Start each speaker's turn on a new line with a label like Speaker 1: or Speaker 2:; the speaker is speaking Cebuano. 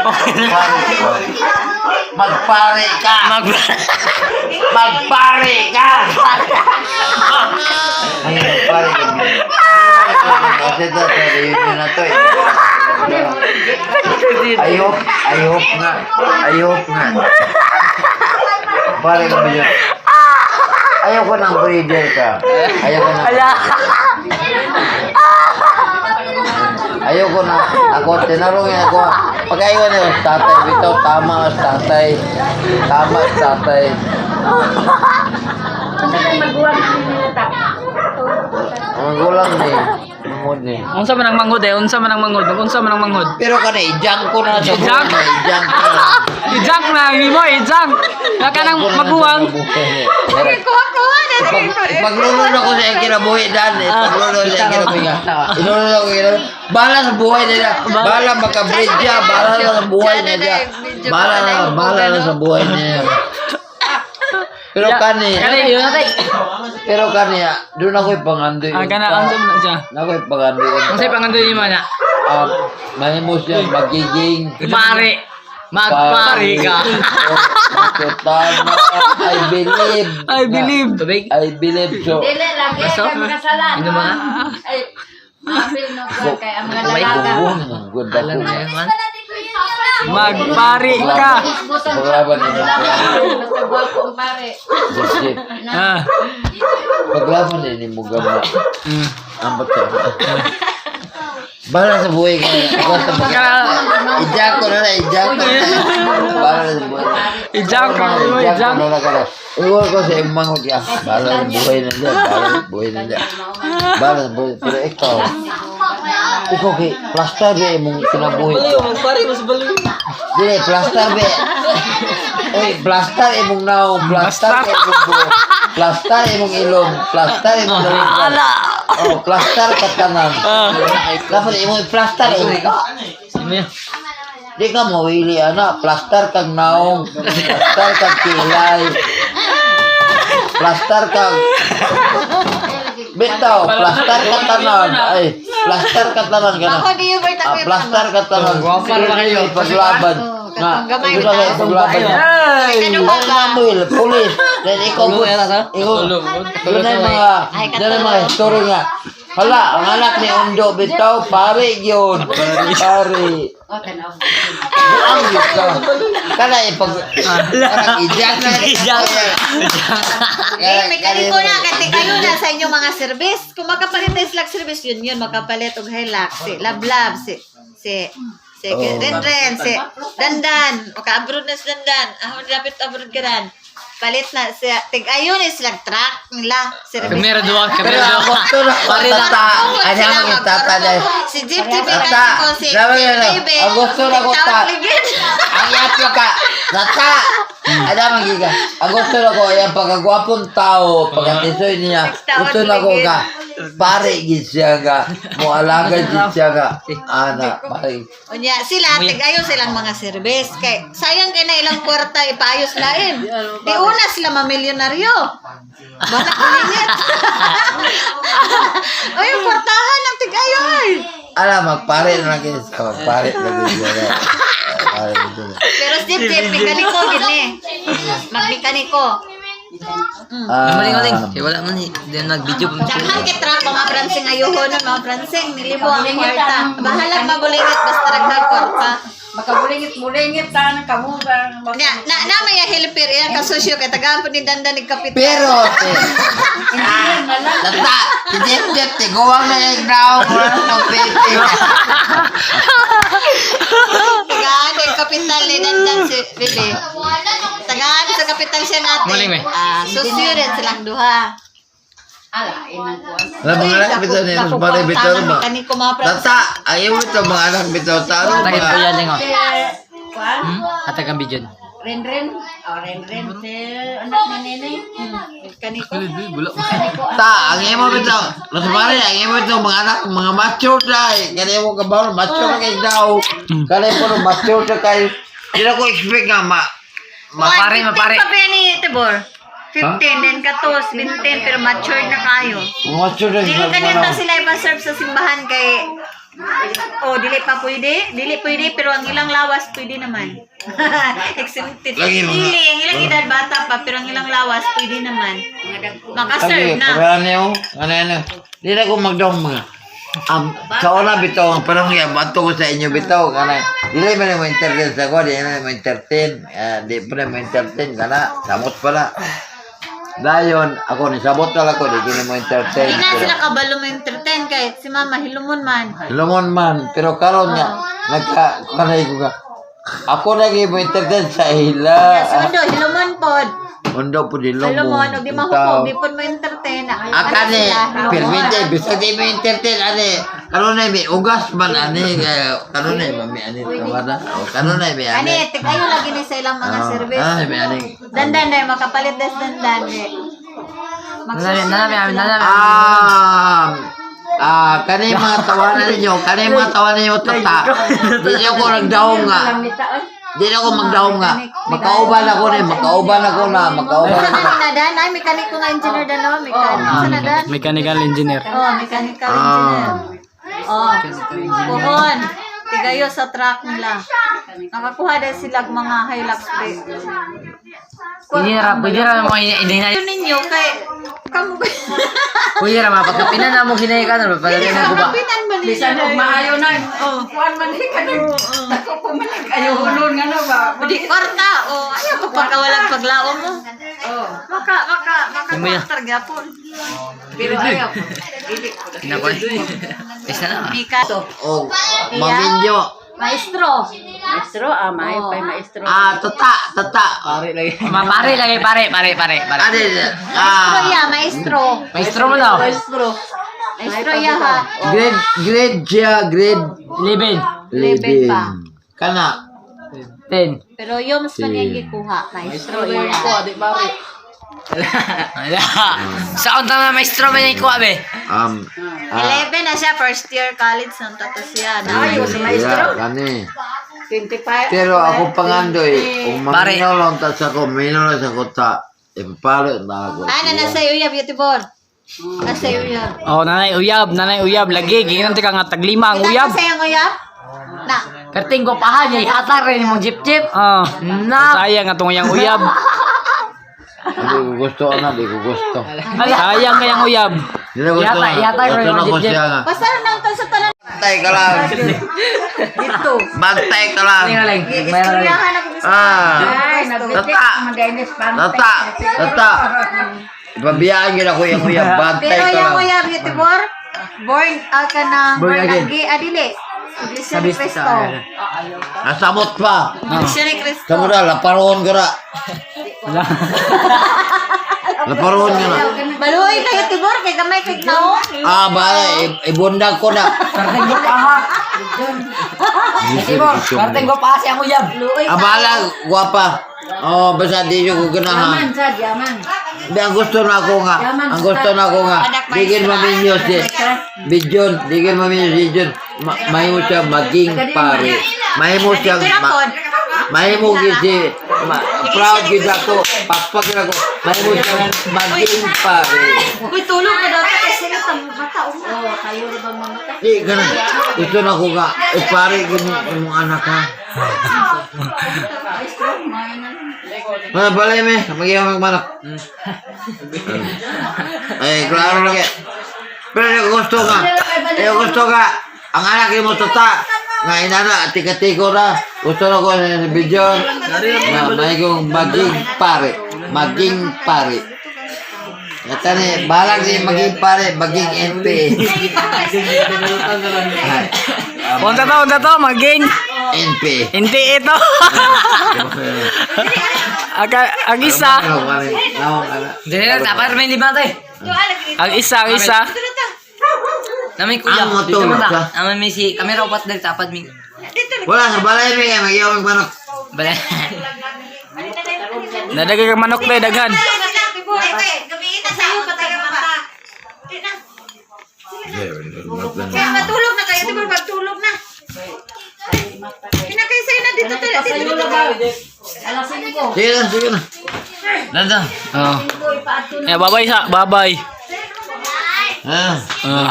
Speaker 1: Pare ka. Magpare ka. Magpare ka. Ay, magpare ka. Kasi ito, yun na to eh. I hope, I hope nga. I hope nga. Pare ka ba yun? Ayoko ng breeder ka. Ayoko ng Ayoko na. Ako, tinanong niya ako. Pag ayaw niya, tatay, bitaw, tama ang tatay. Tama ang tatay. Ang magulang ni. Mangod ni.
Speaker 2: Unsa man ang manghod eh? Unsa man ang manghod? Unsa man ang manghod?
Speaker 1: Pero kana, i-junk ko na sa
Speaker 2: I-junk?
Speaker 1: buhay. I-junk ko na.
Speaker 2: I-junk na himo, i-junk. Na kanang
Speaker 1: I-junk ko na sa
Speaker 2: maguwang.
Speaker 1: buhay.
Speaker 3: Kuha-kuha na.
Speaker 1: Ipaglulun ako sa iyang kinabuhi dan. Ipaglulun sa iyang kinabuhi. Ilulun ako kinabuhi. Bahala sa buhay nila. Bahala makabridge siya. Bahala na sa buhay nila. Bahala na sa buhay nila. Pero kani,
Speaker 2: Kani yun na tay.
Speaker 1: pero kani, doon ako'y pangandoy.
Speaker 2: Ah, kana unsa man na siya?
Speaker 1: Ako'y pangandoy.
Speaker 2: Unsa pangandoy nimo na?
Speaker 1: Ah, mahimo siya magiging
Speaker 2: Pare. Magpare ka.
Speaker 1: Tama. I believe.
Speaker 2: I believe. Tubig.
Speaker 1: I believe so.
Speaker 3: Dili lagi
Speaker 2: Baso?
Speaker 3: kay makasalan.
Speaker 2: Inom mga?
Speaker 3: Ay, maapil no ko kay ang mga
Speaker 1: May
Speaker 3: dalaga.
Speaker 1: gugun. Good ako.
Speaker 2: Magpare ka.
Speaker 1: Paglaban nila.
Speaker 3: Basta gwapo ang pare.
Speaker 1: Shit.
Speaker 2: Ah.
Speaker 1: Paglaban ni mo gama. Ambot ka. Bahala sa buhay ko. Ako sa buhay. Ijak ko na na, ijak ko na. Bahala sa buhay.
Speaker 2: I-junk ka mo,
Speaker 1: Ijak ko
Speaker 2: i-junk.
Speaker 1: na na ka. Iwan ko sa imong manghod ka. Bahala sa buhay na niya. Bahala sa buhay na niya. Bahala sa buhay. Pero ikaw, ikaw kay plaster ba imong kinabuhi ko.
Speaker 2: Magpare mas baliw.
Speaker 1: Dili, plaster be. Oy, plaster imong naong, plaster imong buhok, plaster imong ilong, plaster imong dalunggan. Oh, plaster ka tanan. Dapat imong plaster imong ka. Di ka mawili ana, plaster kag naong, plaster kag kilay. Plaster kag Bitaw, plaster ka tanan. Ay, plaster ka tanan kana.
Speaker 3: Ako di Hubert
Speaker 1: Ah,
Speaker 3: ako yung
Speaker 1: plaster ka tanan.
Speaker 2: Guwapo na kayo.
Speaker 1: Paglaban.
Speaker 3: Oh,
Speaker 1: Na,
Speaker 3: katong gamay
Speaker 1: ito na kayo paglaban.
Speaker 2: Ay!
Speaker 3: Kaduha
Speaker 1: Ay,
Speaker 3: ba?
Speaker 1: Manuel, pulis. Then ikaw, ikaw, yun na yung mga, yun na yung mga story nga. Hala, ang anak ni Ondo bitaw, pare yun. Pare.
Speaker 3: Oh, tanaw.
Speaker 1: Buang yun ka. Kana ipag, kana ijak na.
Speaker 2: Ijak.
Speaker 3: Eh, mekaniko na, kasi kayo na sa inyong mga service. Kung makapalit na slag service, yun yun, makapalit og Hilux, si Lablab, si
Speaker 1: Oh.
Speaker 3: Ren Ren, si Dandan, maka-abroad na si Dandan. Ah, dapat abroad ka dan. Palit na siya. Tig ayun is slag truck nila. Service.
Speaker 2: Kamera duwa,
Speaker 1: Pero
Speaker 2: kamera
Speaker 1: ako
Speaker 2: duwa.
Speaker 1: to na tata. Ano ang tata na?
Speaker 3: Si Jeep TV
Speaker 1: Tata,
Speaker 3: ko si
Speaker 1: sabi
Speaker 3: si
Speaker 1: nga na,
Speaker 3: Baby.
Speaker 1: ang gusto na ko, ta.
Speaker 3: Ligid.
Speaker 1: Ang yapyo ka. Tata! Ada magiga. Ang gusto na ko, ayan, pagkagwapong tao, pagkatisoy niya, gusto na ko ka, pare gid siya nga, moalaga gid siya nga, ana, pare.
Speaker 3: Unya, sila, tig-ayo silang mga service. Kay, sayang kay na ilang kwarta ipaayos lain. Di una sila mamilyonaryo. Bana kulingit. Ay, yung kwartahan ng tig-ayo ay.
Speaker 1: Ala, magpare na lang gid siya, magpare na gid siya nga. Pare gid siya.
Speaker 3: Pero si Jeep, Jeep, mekaniko, gini. Magmekaniko.
Speaker 1: Ah,
Speaker 2: Maling-maling. Kaya wala man eh. Di na nag-video pa.
Speaker 3: Daghan kay truck mga pransing ayuho nun, mga pransing nilibo ang kwarta. Bahalag mabulingit basta raghag kwarta.
Speaker 4: Makabulingit-bulingit ta kamo ba.
Speaker 3: Na na, na may helper iya kasosyo kay tagaan po ni Dandan ni kapitan.
Speaker 1: Pero, te, tata, si Jeff Jeff, te, guwang na yung ground, wala na ng pipi.
Speaker 3: Tagaan kay kapital ni Dandan si Bebe. Tagaan sa kapital siya natin.
Speaker 2: Muling, may.
Speaker 3: Ah, susyo rin silang duha.
Speaker 4: Ala, inang kuan.
Speaker 1: Alam, mga anak bitaw ni Mas pare bitaw ba?
Speaker 3: Kaniko mga pransing.
Speaker 1: Tata, ayaw ito mga anak bitaw, taro
Speaker 2: Hatag
Speaker 1: mga.
Speaker 2: ang yan oh.
Speaker 4: Kuan?
Speaker 2: Hatag ang video.
Speaker 4: Ren Ren. Oh, Ren Ren si anak ni Nene.
Speaker 3: Kaniko.
Speaker 1: Ta, ang imo bitaw. Mas pare, ang imo bitaw mga anak, mga mature na. Kaya mo kabaw, mature na kayo daw. Kaya po, mature na kayo. Hindi na ko expect nga ma.
Speaker 2: Mapare, mapare.
Speaker 3: 15 pa ba ni Tibor? 15, then 14, 15, pero matured na kayo.
Speaker 1: Mature na
Speaker 3: Dili
Speaker 1: sila.
Speaker 3: kanita sila ipa-serve sa simbahan kay Oh, dili pa pwede. Dili pwede, pero ang ilang lawas pwede naman. Exempted.
Speaker 1: Lagi mga-
Speaker 3: Dili, ang ilang edad bata pa, pero ang ilang lawas pwede naman. Makaserve
Speaker 1: Lagi,
Speaker 3: na.
Speaker 1: pero ano yun? Ano ano? Di na ko magdong mga. Sa una bitaw, ang panahon nga, bato ko sa inyo bitaw, kana, dili man mo entertain sa ko, di na mo entertain, di pa na mo entertain, kana, samot pala. Dayon, ako ni sabot na lang ko, di gini mo entertain.
Speaker 3: Di na
Speaker 1: Pero,
Speaker 3: sila kabalo mo entertain kay si mama hilumon man.
Speaker 1: lumon man, pero karon nga, nagka, kanay ko ka, ako lagi mo entertain sa ila.
Speaker 3: Ya, si Undo, hilumon pod.
Speaker 1: Undo po di lumon.
Speaker 3: Hilumon, og di mahukog, di pod mo entertain.
Speaker 1: Akane, permite, bisag di mo entertain, ane, kanunay may ugas man, ane, kaya, kanunay mami, ane, kamada, o, kanunay may
Speaker 3: Ani,
Speaker 1: ane.
Speaker 3: tig ayo lagi ni sa ilang mga
Speaker 1: Ah,
Speaker 3: service.
Speaker 1: Kanunay may ane.
Speaker 3: Dandan na makapalit des dandan eh.
Speaker 2: Nanami, nanami, nanami.
Speaker 1: Kani mga tawanan ninyo, kani mga tawanan ninyo, tata. Di niyo ko nagdaong nga. Di na ako magdaong nga. Makauban ako ni, makauban ako na, makauban
Speaker 3: Sa
Speaker 1: ako.
Speaker 3: na ni Nadan, ay mekaniko nga engineer dan oh, mekaniko sa Nadan.
Speaker 5: Mechanical engineer.
Speaker 3: Oh, mechanical engineer. Oh, puhon. Tigayo sa truck nila. Nakakuha din sila og mga Hilux pre.
Speaker 2: Pwede na, pwede na mo hinay.
Speaker 3: Yun ninyo kay kamo
Speaker 2: Pwede na mapagkapinan na mo hinay ka na padali mo ko ba.
Speaker 3: Kapitan ba ninyo?
Speaker 4: Bisan og maayo na. Kuan man ni kanang dako ko man ayo hulon nga na ba.
Speaker 3: Di kwarta oh, ayaw ko pagkawalang paglaom mo.
Speaker 4: Oh,
Speaker 3: Maka maka maka kwarta gyapon.
Speaker 4: pero ayaw ko. Dili ko.
Speaker 2: Kinako. Isa na.
Speaker 3: Mika.
Speaker 1: O, maminyo.
Speaker 3: Maestro.
Speaker 4: Maestro, ah, maayo pa maestro.
Speaker 1: Tata, tata.
Speaker 2: Pare lagi pare pare pare pare.
Speaker 1: Ane,
Speaker 3: Maestro ya, maestro.
Speaker 2: Maestro mo daw.
Speaker 4: Maestro.
Speaker 3: Maestro ya ha.
Speaker 1: Grade, grade siya, grade
Speaker 2: 11.
Speaker 3: 11 pa.
Speaker 1: Kana.
Speaker 2: 10.
Speaker 3: Pero yung mas man yung gikuha, maestro ya.
Speaker 2: Ala. Sa unta na maestro man yung kuha be.
Speaker 3: 11 na siya, first year college nang tato siya. Na.
Speaker 4: Ayo, si maestro.
Speaker 1: Kani.
Speaker 4: 25.
Speaker 1: Pero ako pangandoy, kung
Speaker 2: Pare.
Speaker 1: maminolong ta sa ko, minolong sa ko ta, ipapalo na ako.
Speaker 3: Ah, na nasa iyo ya, beautiful. Nasa iyo ya.
Speaker 5: Oh, nanay uyab lagi giingnan ka nga taglima ang uyab.
Speaker 3: Kita sa iyang uyab? Na.
Speaker 2: Perting ko pahan niya ihatar rin mong jeep jeep.
Speaker 5: Ah,
Speaker 2: Na.
Speaker 5: sayang atong iyang uyab.
Speaker 1: Hindi ko gusto, ana, hindi ko gusto.
Speaker 5: Sayang kayang uyab.
Speaker 1: Hindi ko gusto
Speaker 2: Yata-
Speaker 1: na.
Speaker 2: yata
Speaker 1: Gusto
Speaker 2: yung
Speaker 1: na ko
Speaker 2: jeep-jeep.
Speaker 1: siya nga.
Speaker 3: Basta nang tan sa tanan.
Speaker 1: Bantay ka lang.
Speaker 4: Dito.
Speaker 1: Bantay ka lang.
Speaker 2: Tingnan lang. Mayroon lang.
Speaker 3: Istoryahan ako gusto.
Speaker 1: Ah,
Speaker 4: Ay, nagbitik
Speaker 1: Tata.
Speaker 4: mga pante.
Speaker 1: tata, tata. Ipabiyaan yun ako yung uyab. Bantay
Speaker 3: Pero
Speaker 1: ka
Speaker 3: yung
Speaker 1: lang.
Speaker 3: uyab, beautiful. Born ka na
Speaker 2: Born
Speaker 3: born
Speaker 2: again.
Speaker 3: again. Adili. Iglesia ni Cristo.
Speaker 1: Nasamot pa.
Speaker 3: Iglesia ni Cristo.
Speaker 1: Kamu na, laparoon ka na. Laparoon ka na.
Speaker 3: Baluoy kayo tibor kay gamay kay tao.
Speaker 1: Bala, ibundag ko na.
Speaker 2: Perting ko paha. Perting ko paha siya uyab.
Speaker 1: Bala, guwapa. Oh, basta di nyo ko ganahan.
Speaker 4: Yaman sa yaman.
Speaker 1: Di, ang gusto na ako nga. Ang gusto na ako nga. Digin maminyo si Bijon. Digin maminyo si John. Mahimo siya maging pare. Mahimo siya mahimo gyud si proud gyud ako. Pakpak gyud ako. Mahimo siya maging pare.
Speaker 3: Uy, tulog na daw kay sila mata uma.
Speaker 4: Oh, kayo ra bang mamata?
Speaker 1: Di ganun. Gusto na ako nga. Eh, pare gyud imong anak ha.
Speaker 4: Maestro, maayo na lang.
Speaker 1: Mga balay me, mag-ihaw magmanok. Eh, klaro lagi. Pero yung gusto ka, yung gusto ka, ang anak mo tata, nga inana, tika-tiko na, gusto na ko sa video, na may kong maging pare, maging pare. Kata ni, balag ni maging pare, maging NPA. Ay,
Speaker 5: Unta to, maging
Speaker 1: NPA.
Speaker 5: hindi ito. Aga, ang isa,
Speaker 2: Dili na tapar may lima tay.
Speaker 5: ang isa, ang isa.
Speaker 2: Namin kuya.
Speaker 1: Ang
Speaker 2: Dito
Speaker 1: motor
Speaker 2: mo ta.
Speaker 1: ka.
Speaker 2: Namin may si kamera upat dali tapad mi.
Speaker 1: Wala, sa balay mi, mag-ihaw magmanok.
Speaker 2: Bale.
Speaker 5: Nadagay kang manok day daghan.
Speaker 3: Kaya matulog na kayo, tibor magtulog na. Kinakay sa'yo na dito, dito, dito, dito.
Speaker 4: Alas 5.
Speaker 1: Sige na, sige na. Nanda.
Speaker 5: Oh. Eh, babay sa, babay.
Speaker 1: Ah.
Speaker 5: Oh.